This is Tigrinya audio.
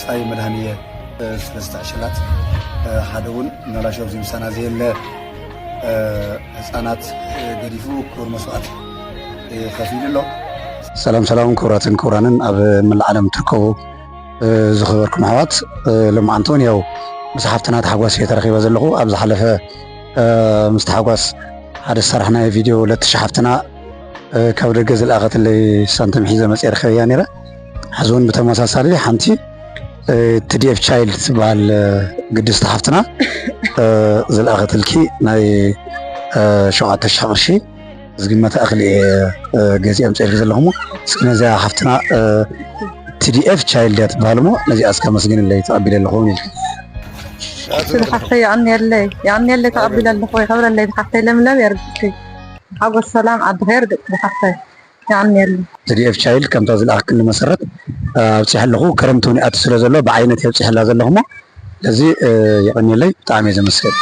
ኣይ መድሃንየ፣ እ፣ ስለስተ ዕሸላት፣ እ፣ ሓደ እውን መላሾ ኣብዚ ምሳና ዘየለ፣ እ፣ ህፃናት፣ እ፣ ገዲፉ ክቡር መስዋዕት፣ እ፣ ከፊሉ ኣሎ። ሰላም ሰላም፣ ክቡራትን ክቡራንን ኣብ መላእ ዓለም ትርከቡ፣ እ፣ ዝኸበርኩም ኣሕዋት፣ እ፣ ሎማዓንቲ እውን ያው ምስ ሓፍትና ታሕጓስ እየ ተረኺበ ዘለኹ። ኣብ ዝሓለፈ፣ እ፣ ምስ ታሕጓስ ሓደ ዝሰራሕናዮ ቪድዮ ለትሽ ሓፍትና፣ እ፣ ካብ ደገ ዝለኣኸትለይ ሳንቲም ሒዘ መፅየ ረኺበያ ነይረ። ሕዚ እውን ብተመሳሳሊ ሓንቲ፣ እ፣ ቲ ዲ ኤፍ ቻይልድ ትበሃል፣ እ፣ ግድስቲ ሓፍትና፣ እ፣ ዝለኣኸትልኪ ናይ፣ እ፣ ሸውዓተ ሺሕ ቅርሺ ዝግመት እኽሊ እየ፣ እ፣ ገዚአ ኣምፅኤልኪ ዘለኹ እሞ፣ እስኪ ነዚኣ ሓፍትና፣ እ፣ ቲ ዲ ኤፍ ቻይልድ እያ ትበሃል እሞ፣ ነዚኣ እስከ መስግንለይ ተቐቢለ ኣለኹ እውን ኢልኪ። ስለ ሓፍተይ የቐንየለይ፣ የቐንየለይ ተቐቢለ ኣለኹ። ይኸብረለይ ሓፍተይ ለምለም የርግፅኪ። ሓጎስ ሰላም ዓድኺ የርግፅኪ ሓፍተይ። የቐንየለይ። ቲ ዲ ኤፍ ቻይልድ ከምታ ዝለኣኽክኒ መሰረት፣ እ፣ ኣብፂሐ ኣለኹ። ክረምቲ እውን ይኣቱ ስለ ዘሎ ብዓይነት እየ ኣብፂሐላ ዘለኹ እሞ፣ ስለዚ፣ እ፣ የቐንየለይ፣ ብጣዕሚ እየ ዘመስግን።